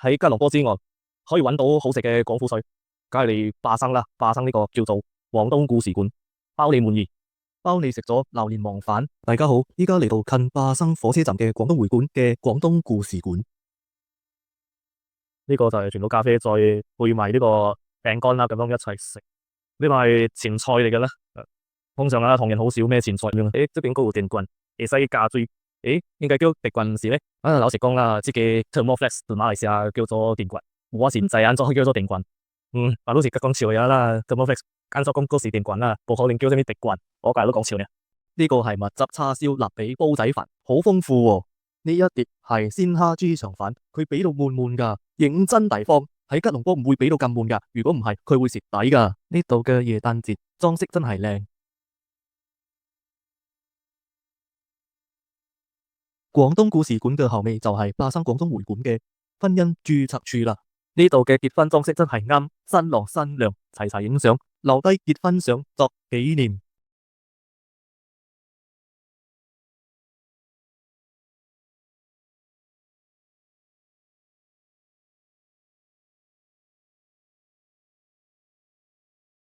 喺吉隆坡之外，可以揾到好食嘅廣府菜，梗係嚟巴生啦。巴生呢個叫做廣東故事館，包你滿意，包你食咗流連忘返。大家好，依家嚟到近巴生火車站嘅廣東會館嘅廣東故事館。呢個就係全島咖啡，再配埋呢個餅乾啦，咁樣一齊食。呢個係前菜嚟嘅啦。通常啊，唐人好少咩前菜咁樣。這邊嗰個電棍，會使加水。應該叫電棍是咧。啊，老實講啦，這個 Thermoflex 馬來西亞叫做電棍，我是毋知按怎叫做電棍。啊，都是講笑嘅啦。Thermoflex 按怎講閣是電棍啦，無可能叫啥物電棍。我家都講笑呢。呢個係蜜汁叉燒臘味煲仔飯，好豐富喎。呢一碟係鮮蝦豬腸粉，佢俾到滿滿㗎，認真大方。喺吉隆坡唔會俾到咁滿㗎，如果唔係，佢會蝕底㗎。呢度嘅耶誕節裝飾真係靚。廣東故事館嘅後尾就係巴生廣東會館嘅婚姻註冊處啦。呢度嘅結婚裝飾真係啱新郎新娘齊齊影相，留低結婚相作紀念。